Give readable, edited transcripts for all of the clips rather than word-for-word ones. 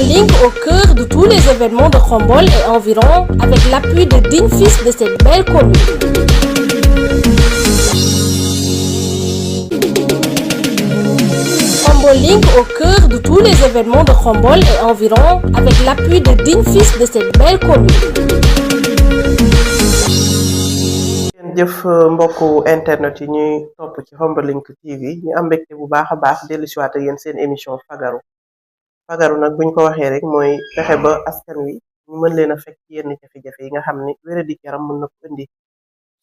Link au cœur de tous les événements de Khombol et environ avec l'appui de dignes fils de cette belle commune. Link au cœur de tous les événements de Khombol et environ avec l'appui de dignes fils de cette belle commune. jëf mbokku internet yi ñuy topp ci Khombol Link TV ñu am mbégte bu baax a baax dellu si waat ak yéen seen émission fagaru nag buñ ko waxee rek mooy fexe ba askan wi ñu mën leen a fekk ci yenn jafe-jafe yi nga xam ni wéradi yaram mën na ko indi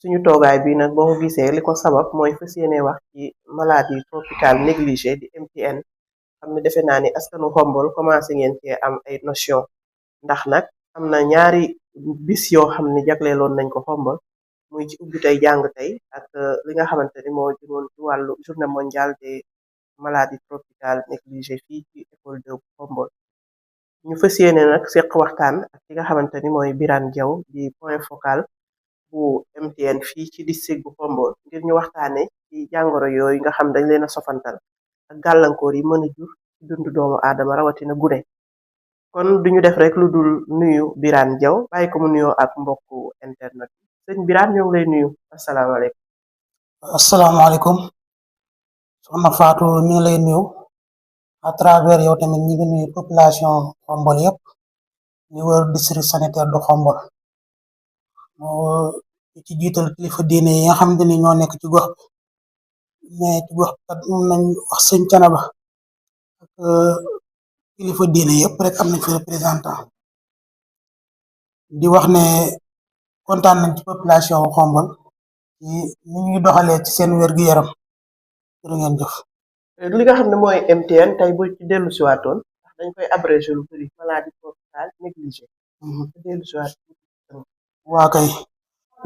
suñu toogaay bi nag boo ko gisee li ko sabab mooy fas yéene wax ci maladie tropicale négligée di MTN xam ne defe naa ni askanu Khombol commencé ngeen cee am ay notion ndax nag am na ñaari bis yoo xam ne jagleeloon nañ ko Khombol muy ci ubbi tey jàng tey ak li nga xamante ni moo jëmoon ci wàllu journée mondiale des maladies tropicales négligées fii ci école de Khombol ñu fas yéene nag seq waxtaan ak ki nga xamante ni mooy Birane Diaw di point focal bu MTN fii ci district bu Khombol ngir ñu waxtaane ci jàngoro yooyu nga xam dañ leen a sofantal ak gàllankoor yi mën a jur ci dundu doomu aadama rawatina gune kon duñu def rek lu dul nuyu Birane Diaw bàyyi ko mu nuyoo ak mbokku internet sëñ Birane ñoo ngi lay nuyu asalaamaaleykum. asalaamaaleykum soxna Fatou ñu ngi lay nuyu à travers yow tamit ñi ngi nuyu population Khombol yëpp ñu wër district sanitaire de Khombol ci jiital kilifa diine yi nga xamante ni ñoo nekk ci gox bi mais ci gox kat mun nañ wax sëñ Canaba ak kilifa diine yëpp rek am nañ fi représentant di wax ne kontaan nañ ci population Khombol ci ni ñuy doxalee ci seen wér-gu-yaram jërë ngeen jëf. li nga xam ne mooy MTN tey bu ci dellu si waatoon ndax dañ koy abrégé lu bëri maladie tropicale négligée. dellu si waat. waa kay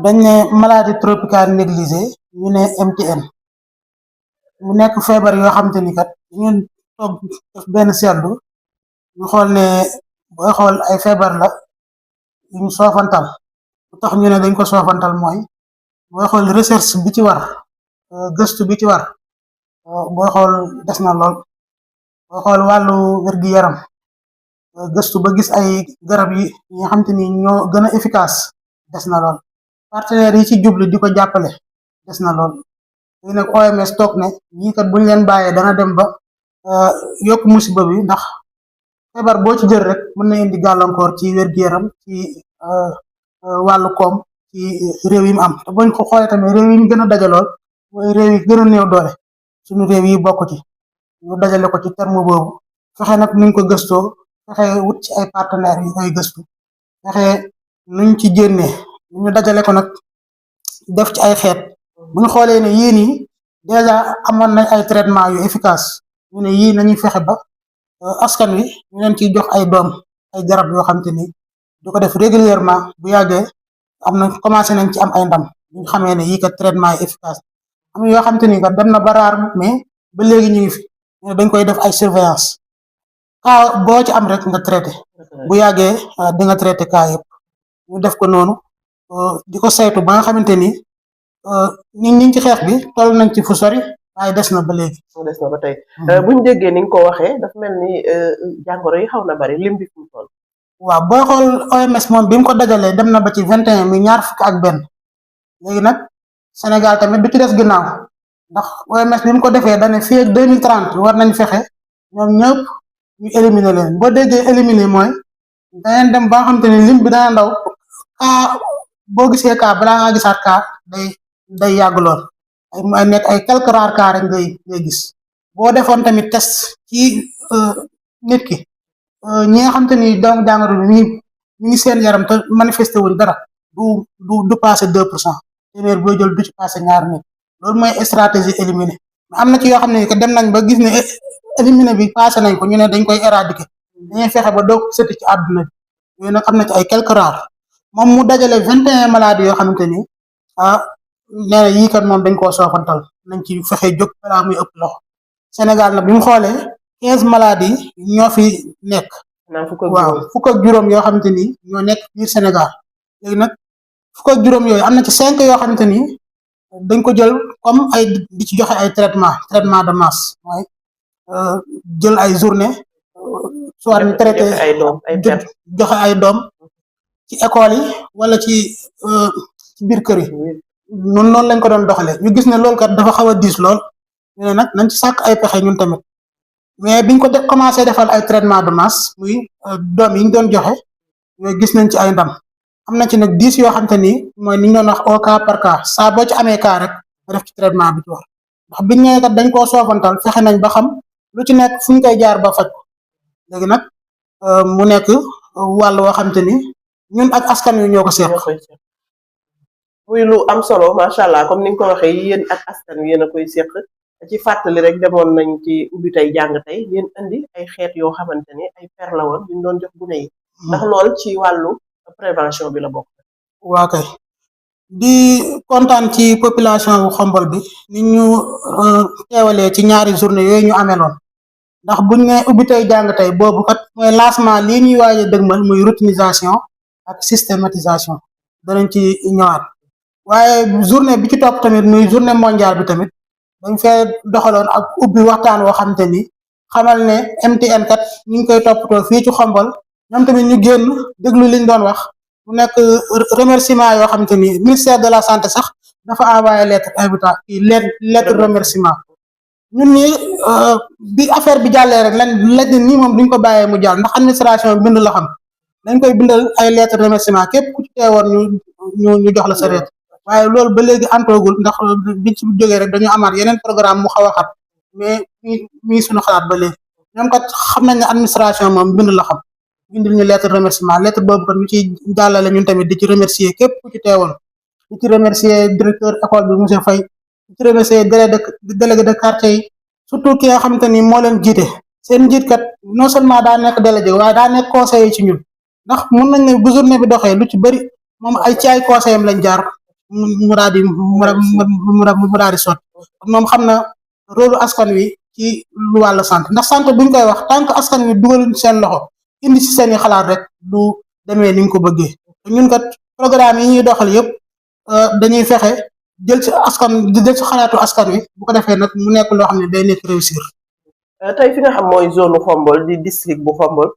dañ ne maladie tropicale négligée ñu ne MTN mu nekk feebar yoo xam te ni kat ñu toog def benn seetlu ñu xool ne booy xool ay feebar la yu ñu soofantal lu tax ñu ne dañ ko soofantal mooy booy xool recherche bi ci war gëstu bi ci war booy xool des na lool booy xool wàllu wér-gi-yaram gëstu ba gis ay garab yi nga xam te ni ñoo gën a efficace des na lool partenaires yi ci jublu di ko jàppale des na lool léegi nag OMS toog ne ñii kat buñ leen bàyyee dana dem ba yokk musiba bi ndax feebar boo ci jël rek mën na indi gàllankoor ci wér-gu-yaram ci wàllu koom ci réew yi mu am te buñ ko xoolee tamit réew yi ñu gën a dajalool mooy réew yi gën a néew doole suñu réew yi bokk ci ñu dajale ko ci terme boobu fexe nag nuñ ko gëstoo fexe wut ci ay partenaires yu koy gëstu fexe nuñ ci génnee ñu dajale ko nag def ci ay xeet bu ñu xoolee ne yii nii dèjà amoon nañ ay traitement yu efficace ñu ne yii nañuy fexe ba askan wi ñu leen ciy jox ay doom ay garab yoo xam te ni du ko def régulièrement bu yàggee am na commencé nañ ci am ay ndam bu ñu xamee ne yii kat traitement yi efficace am yoo xam te ni kat dem na ba raar mais ba léegi ñu ngi fi dañ koy def ay surveillance cas boo ci am rek nga traité bu yàggee di nga traité cas yëpp ñu def ko noonu di ko saytu ba nga xamante ni ñi ci xeex bi toll nañ ci fu sori waaye des na ba léegi. des na ba tey buñ déggee ni nga ko waxee dafa mel ni jàngoro yi xaw na bari lim bi fu mu toll. waaw booy xool OMS moom bi mu ko dajalee dem na ba ci 21 mi ñaar fukk ak benn léegi nag Sénégal tamit du ci des ginnaaw ndax OMS bi mu ko defee dañ ne fii ak 2030 war nañ fexe ñoom ñëpp ñu éliminer leen boo déggee éliminer mooy danañ dem ba nga xamante ni lim bi dana ndaw kaa boo gisee kaa balaa ngaa gisaat kaa day yàgg lool ay nekk ay quelques rares cas rek ngay gis boo defoon tamit test ci nit ki ñi nga xamante ni doomu jàngoro bi mi ngi seen yaram te manifesté wuñ dara du passé 2% téeméer boo jël du ci passé ñaar nit loolu mooy stratégie éliminer mais am na ci yoo xam ne que dem nañ ba gis ne éliminer bi passé nañ ko ñu ne dañ koy éradiquer dañuy fexe ba doog sëti ci àdduna bi yooyu nag am na ci ay quelques rares moom mu dajale 21 maladies yoo xamante ni nee na yii kat moom dañ koo soofantal nañ ci fexe jóg balaa muy ëpp loxo Sénégal nag bi mu xoolee 15 maladies ñoo fi nekk. waaw fukk ak juróom yoo xamante ni ñoo nekk biir Sénégal léegi nag fukk ak juróom yooyu am na ci 5 yoo xamante ni dañ ko jël comme ay di ci joxe ay traitement de masse mooy jël ay journée soit ñu traité joxe ay doom ay per joxe ay doom ci école yi wala ci biir kër yi noonu lañ ko doon doxalee ñu gis ne loolu kat dafa xaw a diis lool ñu ne nag nañ ci sàkk ay pexe ñun tamit mais biñ ko commencé defal ay traitement de masse muy doom yi ñu doon joxe yooyu gis nañ ci ay ndam am na ci nag 10 yoo xam te ni mooy ni ñu doon wax au cas par cas saa boo ci amee cas rek nga def ci traitement bi ci war ndax biñ nee kat dañ koo soofantal fexe nañ ba xam lu ci nekk fu ñu koy jaar ba faj léegi nag mu nekk wàll woo xam te ni ñun ak askan wi ñoo ko seq. muy lu am solo macha allah comme ni nga ko waxee yéen ak askan wi yéen a koy seq ci fàttali rek demoon nañ ci ubbi tey jàng tey yéen indi ay xeet yoo xamante ni ay per la woon ñu doon jox gune yi. ndax lool ci wàllu prévention bi la bokk. waa kay di kontaan ci population bu Xombol bi ni ñu teewalee ci ñaari journée yooyu ñu ameloon ndax buñ ne ubbi tey jàng tey boobu kat mooy lancement lii ñuy waaj a dëgmal muy routinisation ak systématisation danañ ci ñëwaat waaye journée bi ci topp tamit muy journée mondiale bi tamit dañ fee doxaloon ak ubbi waxtaan woo xam te ni xamal ne MTN kat ñu ngi koy toppatoo fii ci Xombol ñoom tamit ñu génn déglu liñ doon wax mu nekk remerciement yoo xam te ni ministère de la santé sax dafa envoyé lettre remerciement ñun ñi bi affaire bi jàllee rek lañ nii moom duñ ko bàyyee mu jàll ndax administration bind la xam dañ koy bindal ay lettre remerciement képp ku ci teewoon ñu jox la sa lettre waaye loolu ba léegi antoogul ndax biñ ci jógee rek dañu amaat yeneen programme mu xaw a xat mais mi suñu xalaat ba léegi ñoom kat xam nañ ne administration moom bind la xam bindil ñu lettre remerciement lettre boobu kat ñu ci jàllale ñun tamit di ci remercier képp ku ci teewoon di ci remercier directeur école bi monsieur Faye di ci remercier délégué de quartier yi surtout ki nga xamante ni moo leen jiite seen njiit kat non seulement daa nekk délégué waaye daa nekk conseiller ci ñun ndax mun nañ ne bu journée bi doxee lu ci bëri moom ci ay conseil am lañ jaar mu daal di sotti moom xam na rôle askan wi ci lu wàllu santé ndax santé buñ koy wax tant que askan wi dugaluñ seen loxo indi ci seeni xalaat rek du demee ni ñu ko bëggee ñun kat programme yi ñuy doxal yëpp dañuy fexe jël ci xalaatu askan wi bu ko defee nag mu nekk loo xam ne day nekk réussir. tey fi nga xam mooy zone Xombol di district bu Xombol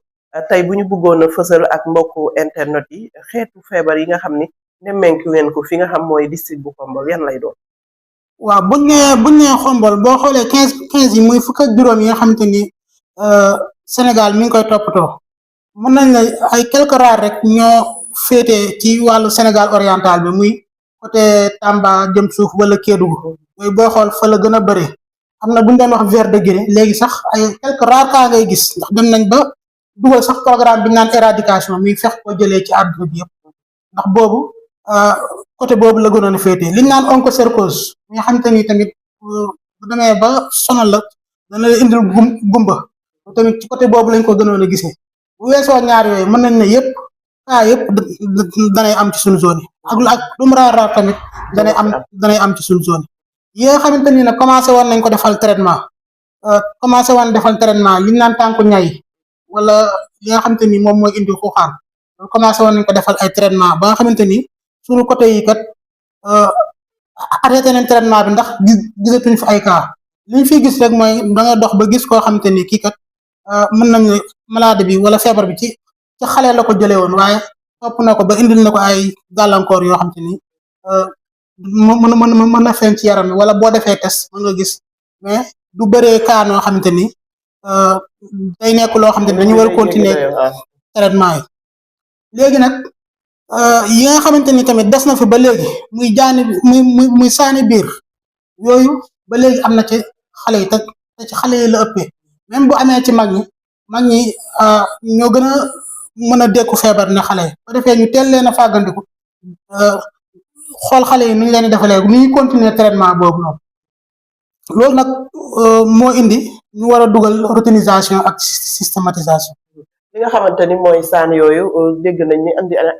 tey bu ñu bëggoon a fësal ak mbokku internet yi xeetu feebar yi nga xam ni nemmeeku ngeen ko fi nga xam mooy district bu Xombol yan lay doon. waaw buñ nee Xombol boo xoolee 15 yi muy fukk ak juróom yi nga xamante ni Sénégal mi ngi koy toppatoo mën nañ la ay quelques rares rek ñoo féete ci wàllu Sénégal oriental bi muy côté Tamba jëm suuf wala Kédougou yooyu booy xool fa la gën a bëri am na bu ñu doon wax vers de Guinée léegi sax ay quelques rares cas ngay gis ndax dem nañ ba dugal sax programme bi ñu naan éradication muy fex ko jëlee ci àdduna bi yëpp ndax boobu côté boobu la gënoon a féete li ñu naan onchocercose nga xamante ni tamit bu demee ba sonal la dana la indil gumba tamit ci côté boobu lañ ko gënoon a gisee bu weesoo ñaar yooyu mën nañ ne yëpp cas yëpp danay am ci suñu zone yi ak lu mu raar tamit danay am ci suñu zone yi nga xamante ni nag commencé woon nañ ko defal traitement li ñu naan tànku ñay wala li nga xamante ni moom mooy indi xuuxaan loolu commencé woon nañ ko defal ay traitement ba nga xamante ni suñu côté yi kat arrêté nañ traitement bi ndax gisatuñ fi ay cas li ñu fiy gis rek mooy da nga dox ba gis koo xamante ni kii kat mën nañ malade bi wala feebar bi ci xale la ko jëlee woon waaye topp na ko ba indil na ko ay gàllankoor yoo xamante ni mën na feeñ ci yaram bi wala boo defee test mën nga gis mais du bëree cas noo xamante ni day nekk loo xamante ni dañu war a continuer traitement yi léegi nag yi nga xamante ni tamit des na fi ba léegi muy saani biir yooyu ba léegi am na ci xale yi te ci xale yi la ëppee même bu amee ci mag ñi ñoo gën a mën a dékku feebar ne xale yi ba defee ñu teel leen a fàggandiku xool xale yi nu ñu leen di defalee ni ñuy continuer traitement boobu noonu loolu nag moo indi ñu war a dugal routinisation ak systématisation. li nga xamante ni mooy saan yooyu dégg nañ ni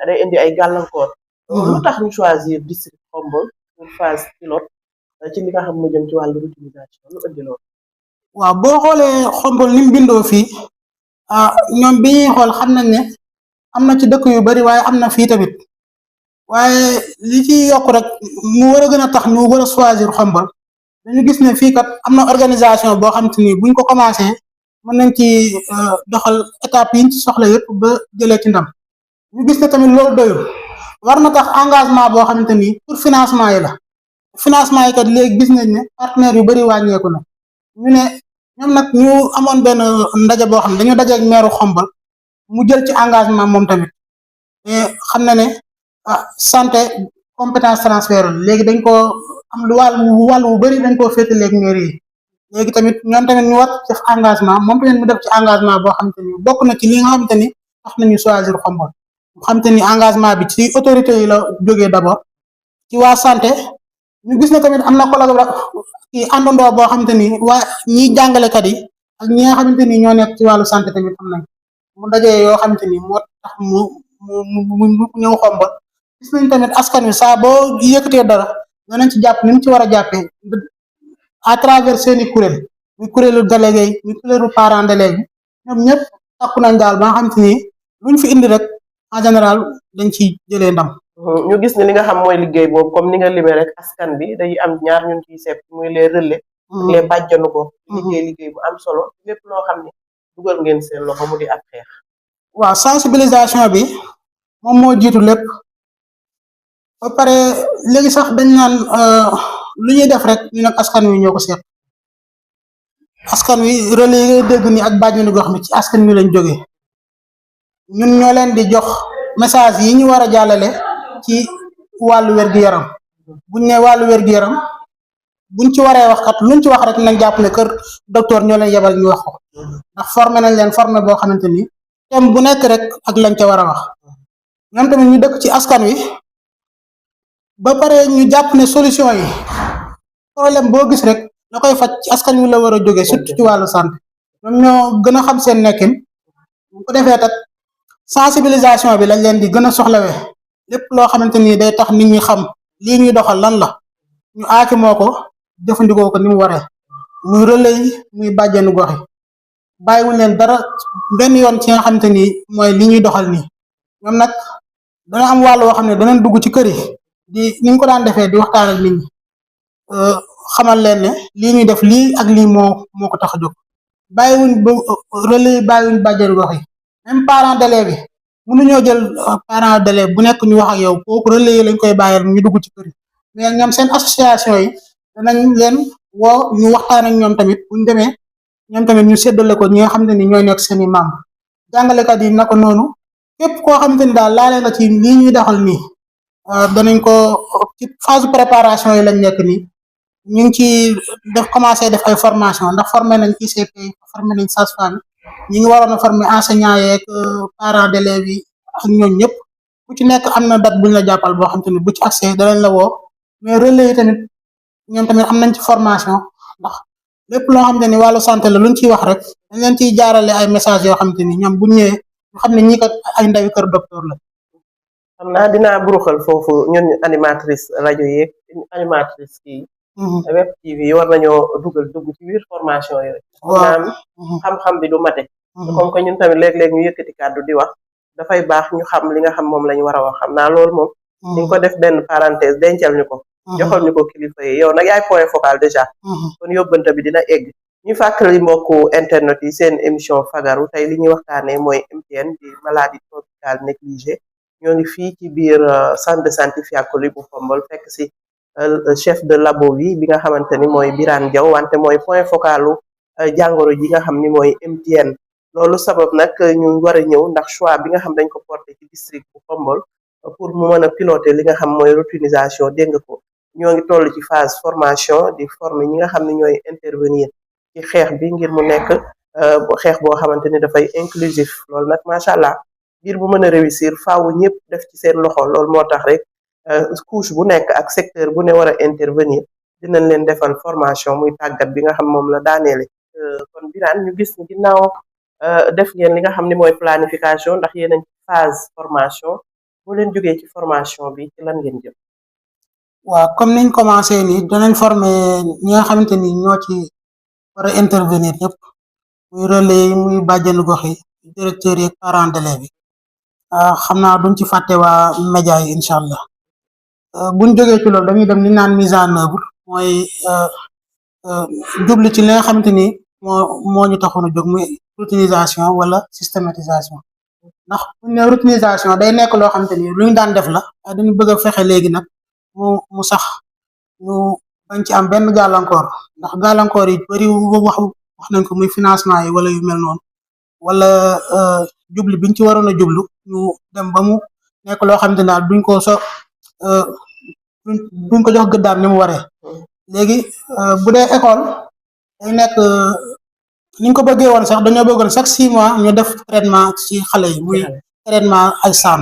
day indi ay gàllankoor. lu tax ñu choisir district Xombol pour phase pilote ci li nga xam mu jëm ci wàllu routinisation lu indi loolu. waaw boo xoolee Xombol ni mu bindoo fii ñoom bi ñuy xool xam nañ ne am na ci dëkk yu bari waaye am na fii tamit waaye li ci yokk rek mu war a gën a tax ñu war a choisir Xombol dañu gis ne fii kat am na organisation boo xam te ni buñ ko commencé mën nañ ci doxal étape yi ñu ci soxla yëpp ba jëlee ci ndam ñu gis ne tamit loolu doyul war na tax engagement boo xamante ni pour financement yi la financement yi kat léegi gis nañ ne partenaires yu bari wàññeeku na ñu ne ñoom nag ñu amoon benn ndaje boo xam ne dañu dajeeg meeru Xombol mu jël ci engagement moom tamit mais xam na ne santé compétence transfert léegi dañ ko am lu wàll wu bari dañ koo féete léegi mairie yi léegi tamit ñoom tamit ñu war def engagement moom tamit mu def ci engagement boo xamante ni bokk na ci li nga xamante ni tax nañu choisir Xombol mu xamante ni engagement bi ci autorité yi la jógee d'abord ci waa santé ñu gis ne tamit am na collaboration ci àndandoo boo xamante ni waa ñiy jàngalekat yi ak ñi nga xamante ni ñoo nekk ci wàllu santé tamit am nañ mu dajee yoo xamante ni moo tax mu ñëw Xombol gis nañ tamit askan wi saa boo yëkkatee dara danañ ci jàpp ni mu ci war a jàppee à travers seeni kuréel muy kuréelu délégué yi muy kuréelu parents d'élèves yi ñoom ñëpp takku nañ daal ba nga xamante ni luñ fi indi rek en général dañ ci jëlee ndam. ñu gis ne li nga xam mooy liggéey boobu comme ni nga limee rek askan bi day am ñaar ñun ciy sepp muy les relais ak les bàjjanu ko liggéey bu am solo lépp loo xam ne dugal ngeen seen loxo mu di ab xeex. waaw sensibilisation bi moom moo jiitu lépp ba pare léegi sax dañ naan lu ñuy def rek ñu nag askan wi ñoo ko seet askan wi relais yi ngay dégg ni ak bàjjanu gox mi ci askan wi lañ jógee ñun ñoo leen di jox message yi ñu war a jàllale ci wàllu wér-gu-yaram buñ ne wàllu wér-gu-yaram buñ ci waree wax kat luñ ci wax rek nañ jàpp ne kër docteur ñoo leen yebal ñu wax ko ndax formé nañ leen formé boo xamante ni thème bu nekk rek ak lañ ca war a wax ñoom tamit ñu dëkk ci askan wi ba pare ñu jàpp ne solution yi problème boo gis rek la koy faj ci askan wi la war a jógee surtout ci wàllu santé ñoom ñoo gën a xam seen nekkin bu ko defee tat sensibilisation bi lañ leen di gën a soxlawee lépp loo xamante ni day tax nit ñi xam lii ñuy doxal lan la ñu aaki moo ko jëfandikoo ko ni mu waree muy relais yi muy bàjjenu gox yi bàyyiwuñ leen dara benn yoon ci nga xamante ni mooy li ñuy doxal nii ñoom nag dana am wàll woo xam ne danañ dugg ci kër yi di ni ñu ko daan defee di waxtaan ak nit ñi xamal leen ne lii ñuy def lii ak lii moo ko tax a jóg bàyyiwuñ ba relais yi bàyyiwuñ bàjjenu gox yi même parent d'élève bi mënuñoo jël parent d'élève bu nekk ñu wax ak yow kooku relais yi lañ koy bàyyil ñu dugg ci kër yi mais ñoom seen association yi danañ leen woo ñu waxtaan ak ñoom tamit buñ demee ñoom tamit ñu séddale ko ñi nga xamante ni ñooy nekk seeni membre jàngalekat yi naka noonu képp koo xamante ni daal laale nga ci lii ñuy doxal nii danañ ko ci phase préparation yi lañ nekk nii ñu ngi ci commencé def ay formation ndax formé nañ ICP formé nañ sage-femme ñi ngi waroon a former enseignants yeeg parents d'élèves yi ak ñooñu ñëpp bu ci nekk am na date buñ la jàppal boo xam te ni bu ci accès danañ la woo mais relais yi tamit ñoom tamit am nañ ci formation ndax lépp loo xam te ni wàllu santé la luñ ciy wax rek dañ leen ciy jaarale ay message yoo xam te ni ñoom buñ ñëwee ñu xam ne ñii kat ay ndawi kër docteur la. xam naa dinaa buruxal foofu ñun animatrice rajo yeeg animatrice kii web TV yi war nañoo dugg ci biir formation yooyu naam xam-xam bi du mate comme que ñun tamit léeg-léeg ñu yëkkati kàddu di wax dafay baax ñu xam li nga xam moom lañu war a wax xam naa loolu moom di nga ko def benn parenthèse dencal ñu ko joxal ñu ko kilifa yi yow nag yaay point focal déjà kon yóbbante bi dina egg ñu fàttali mbokku internet yi seen émission fagaru tey li ñuy waxtaanee mooy MTN di maladie tropicale négligée ñoo ngi fii ci biir centre de santé Fiacoli bu Xombol fekk si chef de labo bi nga xamante ni mooy Birane Diaw wante mooy point focalu jàngoro ji nga xam ni mooy MTN loolu sabab nag ñu war a ñëw ndax choix bi nga xam dañ ko porté ci district bu Xombol pour mu mën a piloter li nga xam mooy routinisation dégg nga ko ñoo ngi toll ci phase formation di former ñi nga xam ne ñooy intervenir ci xeex bi ngir mu nekk xeex boo xamante ni dafay inclusif loolu nag macha allah ngir bu mën a réussir faaw ñëpp def ci seen loxo loolu moo tax rek couche bu nekk ak secteur bu ne war a intervenir dinañ leen defal formation muy tàggat bi nga xam moom la daaneele kon Birane ñu gis ni ginnaaw def ngeen li nga xam ne mooy planification ndax yeneen phase formation boo leen jógee ci formation bi ci lan ngeen jëm. waaw comme niñ commencé nii danañ former ñi nga xamante ni ñoo ci war a intervenir ñëpp muy relais yi muy bàjjenu gox yi directeurs yi ak parents d'élèves yi xam naa duñ ci fàtte waa média yi incha allah buñ jógee ci loolu dañuy dem li naan mise en œuvre mooy jublu ci li nga xamante ni moo ñu taxoon a jóg muy routinisation wala systématisation ndax buñ ne routinisation day nekk loo xamante ni lu ñu daan def la waaye dañu bëgg a fexe léegi nag mu sax ñu bañ ci am benn gàllankoor ndax gàllankoor yi bari wax nañ ko muy financement yi wala yu mel noonu wala jublu biñ ci waroon a jublu ñu dem ba mu nekk loo xamante ni daal duñ ko jox gëddaam ni mu waree léegi bu dee école day nekk niñ ko bëggee woon sax dañoo bëggoon chaque 6 mois ñu def traitement ci xale yi muy traitement ay saan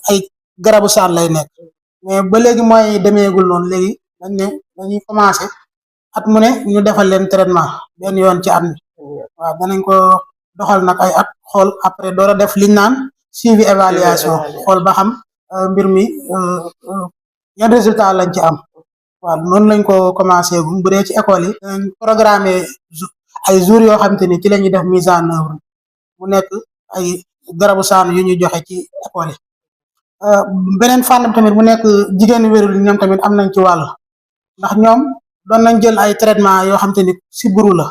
ay garabu saan lay nekk mais ba léegi mooy demeegul noonu léegi dañuy commencé at mu ne ñu defal leen traitement benn yoon ci at mi waaw danañ ko doxal nag ay at xool après door a def liñ naan suivi évaluation xool ba xam mbir mi yan résultat lañ ci am waaw noonu lañ ko commencé bu dee ci école yi danañ programmé ay jours yoo xamante ni ci la ñuy def mise en œuvre mu nekk ay garabu saan yu ñuy joxe ci école yi beneen fànn tamit mu nekk jigéen wérul ñoom tamit am nañ ci wàll ndax ñoom doon nañ jël ay traitement yoo xamante ni sibiru la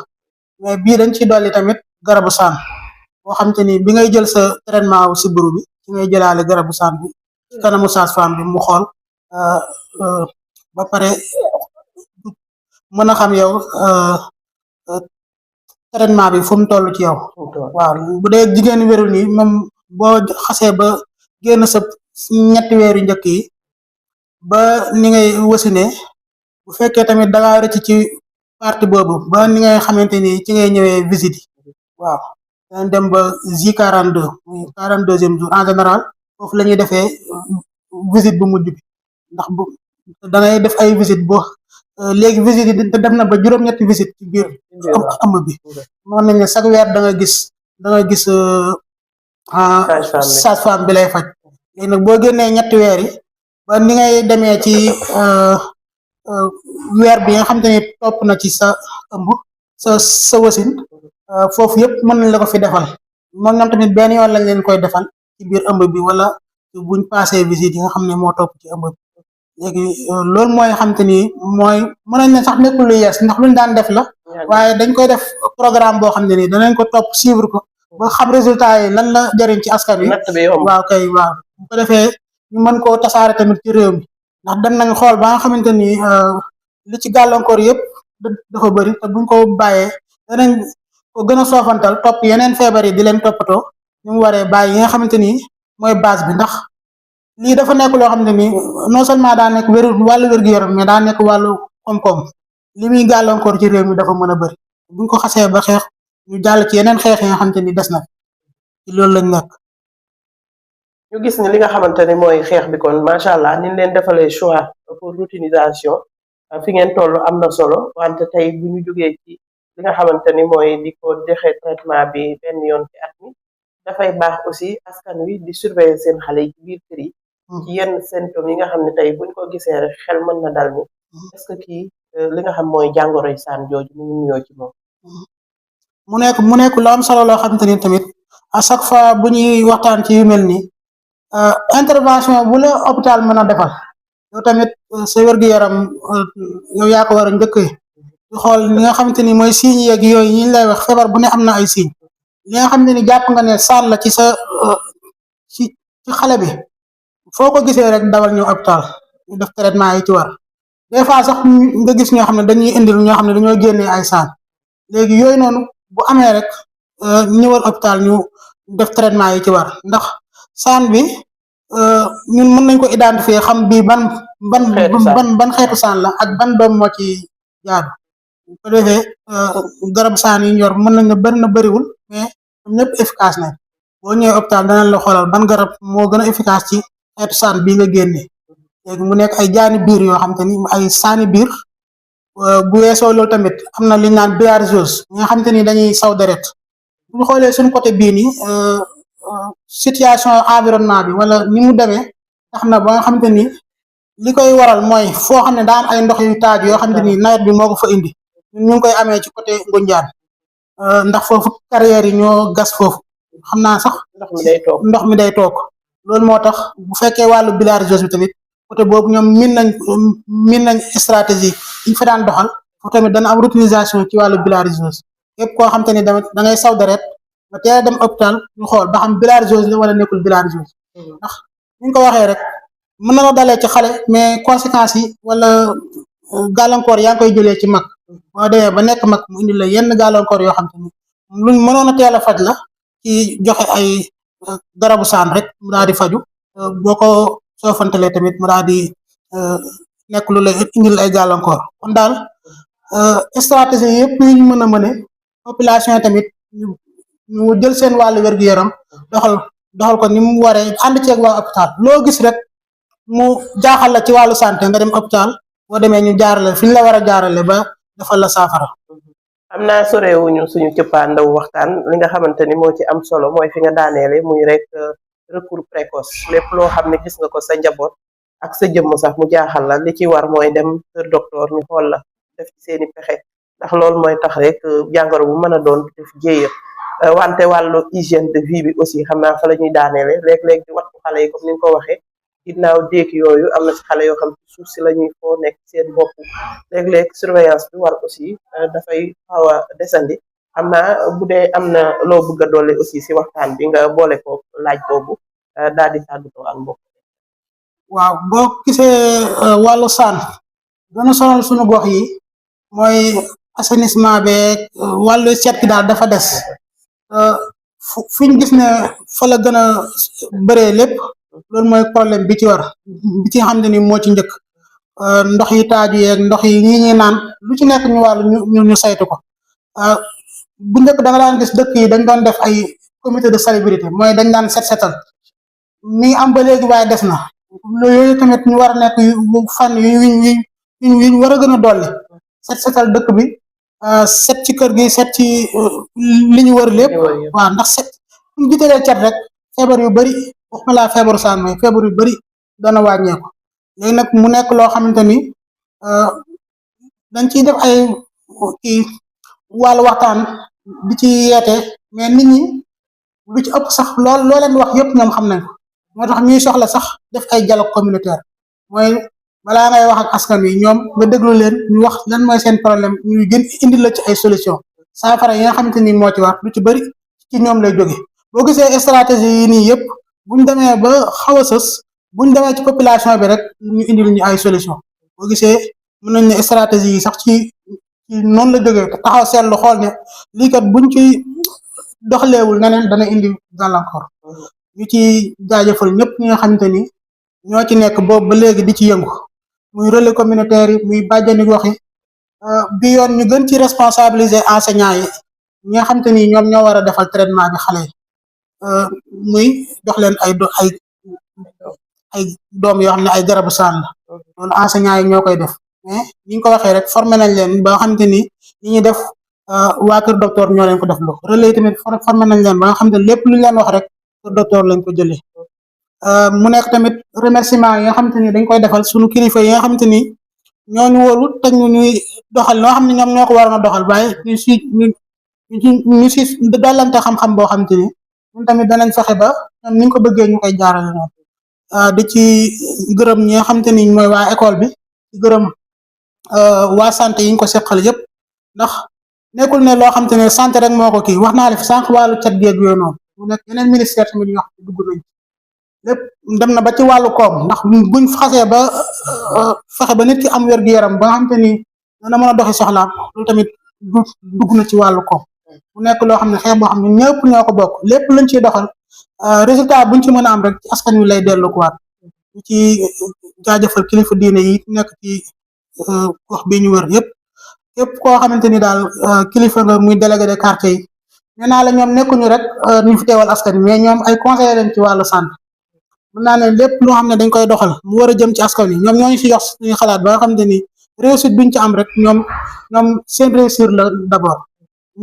mais bii dañ ci dolli tamit garabu saan boo xamante ni bi ngay jël sa traitement wu sibiru bi ci ngay jëlaale garabu saan bi ci kanamu sage-femme bi mu xool ba pare mën a xam yow traitement bi fu mu toll ci yow waaw bu dee jigéen wérul nii moom boo xasee ba génn sa 3 weer yu njëkk yi ba ni ngay wasine bu fekkee tamit da ngaa rëcc ci partie boobu ba ni ngay xamante ni ci ngay ñëwee visite yi waaw dañ dem ba J42 muy 42e jour en général foofu la ñuy defee visite bu mujj bi ndax bu da ngay def ay visite boo léegi visite yi def na ba juróom-ñetti visite ci biir ëmb bi mën nañ ne chaque weer da nga gis sage-femme bi lay faj léegi nag boo génnee 3 weer yi ba ni ngay demee ci weer bi nga xam te ne topp na ci sa ëmb sa wasin foofu yëpp mën nañ la ko fi defal moom ñoom tamit benn yoon lañ leen koy defal ci biir ëmb bi wala buñ passé visite yi nga xam ne moo topp ci ëmb bi léegi loolu mooy xam te ni mooy mën nañ ne sax nekkul lu yees ndax luñ daan def la waaye dañ koy def programme boo xam ne nii danañ ko topp suivre ko ba xam résultat yi lan la jëriñ ci askan wi waaw kay waaw bu ko defee ñu mën koo tasaare tamit ci réew mi ndax dem nañ xool ba nga xamante ni li ci gàllankoor yëpp dafa bëri te buñ ko bàyyee danañ ko gën a soofantal topp yeneen feebar yi di leen toppatoo ñu mu waree bàyyi yi nga xamante ni mooy base bi ndax lii dafa nekk loo xam ne ni non seulement daa nekk wàllu wér-gu-yaram mais daa nekk wàllu koom-koom li muy gàllankoor ci réew mi dafa mën a bëri buñ ko xasee ba xeex ñu jàll ci yeneen xeex yi nga xamante ni des na ci loolu lañ nekk. ñu gis ni li nga xamante ni mooy xeex bi kon macha allah ni leen defalee choix pour routinisation fi ngeen toll am na solo wante tey bu ñu jógee ci li nga xamante ni mooy di ko dexe traitement bi benn yoon ci at mi dafay baax aussi askan wi di surveiller seen xale yi ci biir kër yi ci yenn symptômes yi nga xam ne tey buñ ko gisee rek xel mën na dal ni est-ce que kii li nga xam mooy jàngoroy saan jooju mu ngi nuyoo ci moom mu nekk lu am solo loo xamante ni tamit à chaque fois bu ñuy waxtaan ci yu mel nii intervention bu la hôpital mën a defal yow tamit sa wér-gu-yaram yow yaa ko war a njëkkee di xool li nga xamante ni mooy signes yeeg yooyu ñu lay wax feebar bu ne am na ay signes li nga xamante ni jàpp nga ne saan la ci sa ci xale bi foo ko gisee rek dawal ñu hôpital ñu def traitement yi ci war des fois sax nga gis ñoo xam ne dañuy indil ñoo xam ne dañoo génnee ay saan léegi yooyu noonu bu amee rek ñëwal hôpital ñu def traitement yi ci war ndax saan bi ñun mën nañ ko identifier xam bii ban xeetu saan la ak ban doom moo ci jaadu bu ko defee garab saan yi ñor mën nañ ne bëri na bëriwul mais ñëpp efficace nañ boo ñëwee hôpital danañ la xoolal ban garab moo gën a efficace ci xeetu saan bii nga génnee léegi mu nekk ay jaani biir yoo xam te ni ay saani biir bu weesoo loolu tamit am na li ñu naan bilharziose ñi nga xam te ni dañuy saw deret bu ñu xoolee suñu côté bii nii situation environnement bi wala ni mu demee tax na ba nga xam te ni li koy waral mooy foo xam ne daa am ay ndox yu taaj yoo xam te ni nawet bi moo ko fa indi ñun ñu ngi koy amee ci côté Ngunjaan ndax foofu carrière yi ñoo gas foofu xam naa sax ndox mi day toog loolu moo tax bu fekkee wàllu bilharziose bi tamit côté boobu ñoom min nañ stratégie yi ñu fa daan doxal foofu tamit dana am routinisation ci wàllu bilharziose képp koo xam te ni da ngay saw deret nga teel a dem hôpital ñu xool ba xam bilharziose la wala nekkul bilharziose ndax ñu ko waxee rek mën na la dalee ci xale mais conséquences yi wala gàllankoor yaa ngi koy jëlee ci mag boo demee ba nekk mag mu indi la yenn gàllankoor yoo xam te ni luñ mënoon a teel a faj la ci joxe ay garabu saan rek mu daal di faju boo ko soofantalee tamit mu daal di nekk lu lay indil ay gàllankoor kon daal stratégie yëpp ñu mën a mëne population yi tamit ñu jël seen wàllu wér-gu-yaram doxal ko ni mu waree ànd ceeg waa hôpital loo gis rek mu jaaxal la ci wàllu santé nga dem hôpital boo demee ñu jaarale fi ñu la war a jaarale ba defal la saafara. am naa sorewuñu suñu cëppaandaw waxtaan li nga xamante ni moo ci am solo mooy fi nga daaneele muy rek recours précoce lépp loo xam ne gis nga ko sa njaboot ak sa jëmm sax mu jaaxal la li ci war mooy dem kër docteur ñu xool la def ci seeni pexe ndax loolu mooy tax rek jàngoro bu mën a doon def jéeya wante wàllu hygiène de vie bi aussi xam naa fa la ñuy daaneele léeg-léeg di wattu xale yi comme ni nga ko waxee ginnaaw déeg yooyu am na ci xale yoo xam ci suuf si la ñuy foo nekk seen bopp léeg-léeg surveillance bi war aussi dafay xaw a desandi xam naa bu dee am na loo bëgg a doole aussi si waxtaan bi nga boole ko laaj boobu daal di tàggatoo ak mbokk. waaw boo gisee wàllu saan gën a sonal suñu gox yi mooy assainissement beeg wàllu set gi daal dafa des fi ñu gis ne fa la gën a bëree lépp loolu mooy problème bi ci war bi ci xam ne ni moo ci njëkk ndox yi taaju yeeg ndox yi ñi naan lu ci nekk ñu wàllu ñu saytu ko bu njëkk da nga daan gis dëkk yi dañ doon def ay comité de salubrité mooy dañ daan setal mi am ba léegi waaye des na yooyu tamit ñu war a nekk fan yuñ war a gën a dolli setal dëkk bi set ci kër gi set ci li ñu wër lépp waaw ndax set ñu jitalee cet rek feebar yu bari waxuma laa feebaru saan mooy feebar yu bari dana wàññeeku léegi nag mu nekk loo xamante ni dañ ciy def ay kii wàllu waxtaan di ci yeete mais nit ñi lu ci ëpp sax loo leen wax yëpp ñoom xam nañ ko moo tax ñuy soxla sax def ay dialogue communautaire mooy balaa ngay wax ak askan wi ñoom nga déglu leen ñu wax lan mooy seen problème ñu gën indi la ci ay solution saafara yi nga xamante ni moo ci wax lu ci bari ci ñoom lay jóge boo gisee stratégie yi nii yëpp buñ demee ba xaw a sës buñ demee ci population bi rek ñu indil ñu ay solution boo gisee mën nañ ne stratégie yi sax ci noonu la jógee taxaw seetlu xool ne lii kat buñ ci doxaleewul neneen dana indi gàllankoor ñu ci jaajëfal ñëpp ñi nga xamante ni ñoo ci nekk boobu ba léegi di ci yëngu muy relais communautaire yi muy bàjjani gox yi bi yoon ñu gën ci responsabiliser enseignants yi ñi nga xamante ni ñoom ñoo war a defal traitement bi xale yi muy jox leen ay doom yoo xam ne ay garabu saan la loolu enseignants yi ñoo koy def mais ni ñu ko waxee rek formé nañ leen ba nga xamante ni li ñuy def waa kër docteur ñoo leen ko def loo relais tamit formé nañ leen ba nga xamante ni lépp lu ñu leen wax rek kër docteur lañ ko jëlee mu nekk tamit remerciement yi nga xamante ni dañ koy defal suñu kilifa yi nga xamante ni ñooñu wóolu teg ñu ñuy doxal loo xam ne ñoom ñoo ko waroon a doxal waaye ñu si dollante xam-xam boo xamante ni ñun tamit danañ fexe ba ñoom ni ñu ko bëggee ñu koy jaarale noonu di ci gërëm ñi nga xamante ni mooy waa école bi di gërëm waa santé yi ñu ko seqal yëpp ndax nekkul ne loo xamante ne santé rek moo ko kii wax naa la fi sànq wàllu cet geeg yooyu noonu mu nekk yeneen ministère tamit yoo xam ne dugg nañ lépp dem na ba ci wàllu koom ndax buñ xasee ba fexe ba nit ki am wér-gu-yaram ba nga xamante ni dana mën a doxi soxlaam loolu tamit dugg na ci wàllu koom mu nekk loo xam ne xeex boo xam ne ñëpp ñoo ko bokk lépp luñ ciy doxal résultat buñ ci mën a am rek ci askan wi lay dellu ko waat ñu ci jaajëfal kilifa diine yi nekk ci gox bi ñu wër yëpp képp koo xamante ni daal kilifa nga muy délégué de quartier yi nee naa la ñoom nekkuñu rek ñu fi teewal askan wi mais ñoom ay conseillers lañ ci wàllu santé mën naa ne lépp loo xam ne dañ koy doxal mu war a jëm ci askan wi ñoom ñooñu si jox suñuy xalaat ba nga xamante ni réussite buñ ci am rek ñoom seen réussir la d'abord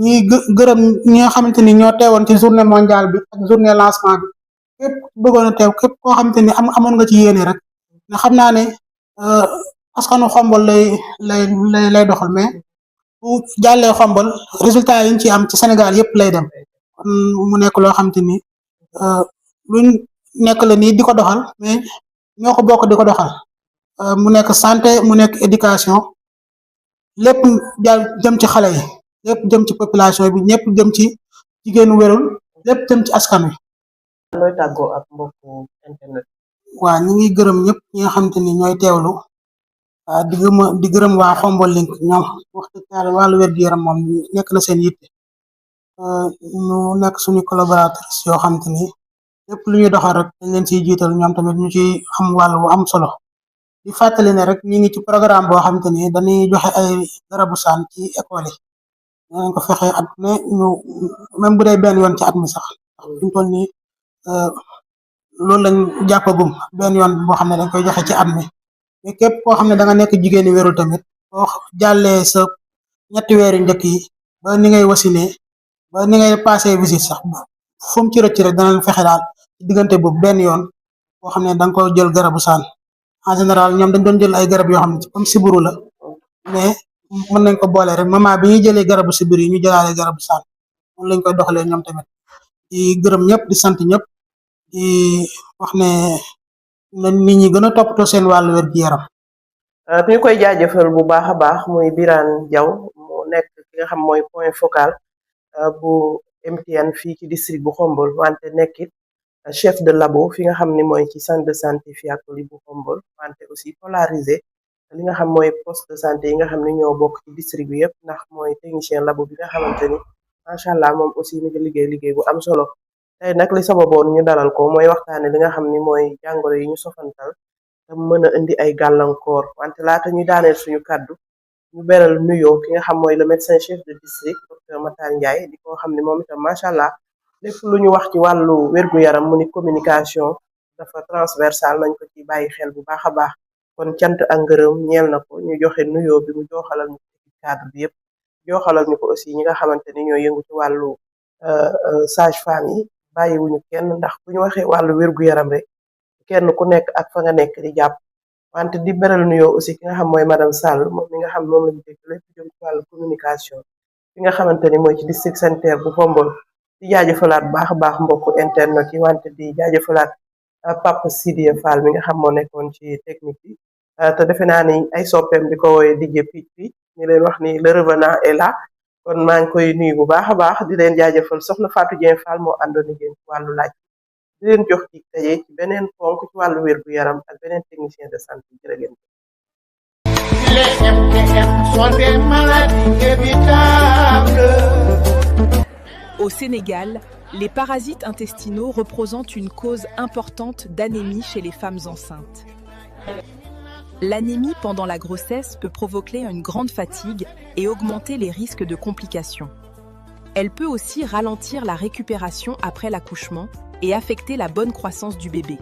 ñuy gërëm ñi nga xamante ni ñoo teewoon ci journée mondiale bi ak journée lancement bi képp bëggoon a teew képp koo xamante ni amoon nga ci yéene rek nga xam naa ne askanu Xombol lay doxal mais bu jàllee Xombol résultat yi ñu ci am ci Sénégal yëpp lay dem kon mu nekk loo xamante ni luñ nekk la nii di ko doxal mais ñoo ko bokk di ko doxal mu nekk santé mu nekk éducation lépp jëm ci xale yi lépp jëm ci population bi ñëpp jëm ci jigéenu wérul lépp jëm ci askan wi. looy tàggoo ak mbokku internet. waa ñu ngi gërëm ñëpp ñi nga xamante ni ñooy teewlu di gërëm waa Khombole Link ñoom wax dëgg yàlla wàllu wér-gu-yaram moom nekk na seen yitte ñu nekk suñu collaboratrice yoo xamante ni lépp lu ñuy doxal rek dañ leen ciy jiital ñoom tamit ñu ci am wàll bu am solo di fàttali ne rek ñu ngi ci programme boo xamante ni dañuy joxe ay garabu saan ci école yi dinañ ko fexe at ne ñu même bu dee benn yoon ci at mi sax ndax fi mu toll nii loolu lañ jàppagum benn yoon boo xam ne dañ koy joxe ci at mi mais képp koo xam ne da nga nekk jigéeni wérul tamit boo jàllee sa ñetti weer yu njëkk yi ba ni ngay wasinee ba ni ngay passé visite sax fu mu ci rëcc rek danañ fexe daal ci diggante boobu benn yoon boo xam ne da nga ko jël garabu saan en général ñoom dañ doon jël ay garab yoo xam ne comme siburu la mais mën nañ ko boole rek moment bi ñuy jëlee garabu siburu yi ñu jëlaale garabu saan moom lañ koy doxalee ñoom tamit di gërëm ñëpp di sant ñëpp di wax ne na nit ñi gën a toppatoo seen wàllu wér-gu-yaram. ñu koy jaajëfal bu baax a baax muy Birane Diaw mu nekk ki nga xam mooy point focal bu MTN fii ci district bu Khombole wante nekkit chef de labo fi nga xam ni mooy ci centre de santé Fiacoli bu Khombole wante aussi polarisé li nga xam mooy poste de santé yi nga xam ne ñoo bokk ci district bi yëpp ndax mooy technicien labo bi nga xamante ni macha allah moom aussi mi ngi liggéey bu am solo. tey nag li sababoon ñu dalal ko mooy waxtaane li nga xam ni mooy jàngoro yi ñu sofantal te mën a indi ay gàllankoor wante laata ñu daaneel suñu kàddu ñu beral nuyoo ki nga xam mooy le médecin chef de district docteur Matar Ndiaye di ko xam ne moom itam macha allah lépp lu ñu wax ci wàllu wér-gu-yaram mu ni communication dafa transversal nañ ko ci bàyyi xel bu baax a baax kon cant ak ngërëm ñeel na ko ñu joxe nuyoo bi mu joxalal ñu ko ci cadre bi yëpp joxalal ñu ko aussi ñi nga xamante ni ñoo yëngu ci wàllu sage-femme yi bàyyiwuñu kenn ndax bu ñu waxee wàllu wér-gu-yaram rek kenn ku nekk ak fa nga nekk di jàpp wante di beral nuyoo aussi ki nga xam mooy madame Sall moom mi nga xam moom lañu dégg lépp jëm ci wàllu communication fi nga xamante ni mooy ci district sanitaire bu Khombole di jaajëfalaat baax a baax mbokku internet yi wante di jaajëfalaat Papa Sidie Fall mi nga xam moo nekkoon ci technique bi te defe naa ni ay soppeem di ko wooye DJ Pic bi ñu leen wax ni le revenant est là kon maa ngi koy nuyu bu baax a baax di leen jaajëfal soxna Fatou Dieng Fall moo àndoon ak yéen ci wàllu laaj di leen jox ci daje ci beneen ponk ci wàllu wér-gu-yaram ak beneen technicien de santé jërë ngeen. Les MTM sont des maladies évitables. Au Sénégal, les parasites intestinaux représentent une cause importante d'anémie chez les femmes enceintes. L'anémie pendant la grossesse peut provoquer une grande fatigue et augmenter les risques de complications. Elle peut aussi ralentir la récupération après l'accouchement et affecter la bonne croissance du bébé.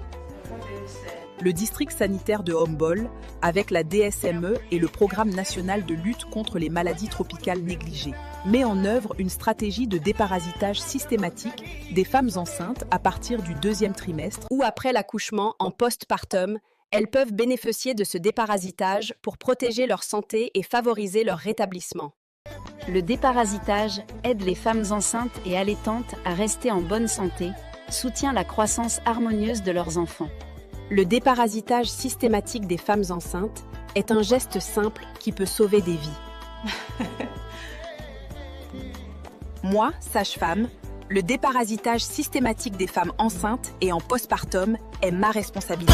Le district sanitaire de Khombole, avec la DSME et le Programme national de lutte contre les maladies tropicales négligées, met en œuvre une stratégie de déparasitage systématique des femmes enceintes à partir du 2e trimestre ou après l'accouchement en postpartum. Elles peuvent bénéficier de ce déparasitage pour protéger leur santé et favoriser leur rétablissement. Le déparasitage aide les femmes enceintes et allaitantes à rester en bonne santé, soutient la croissance harmonieuse de leurs enfants. Le déparasitage systématique des femmes enceintes est un geste simple qui peut sauver des vies. Moi, sage-femme, le déparasitage systématique des femmes enceintes et en postpartum est ma responsabilité.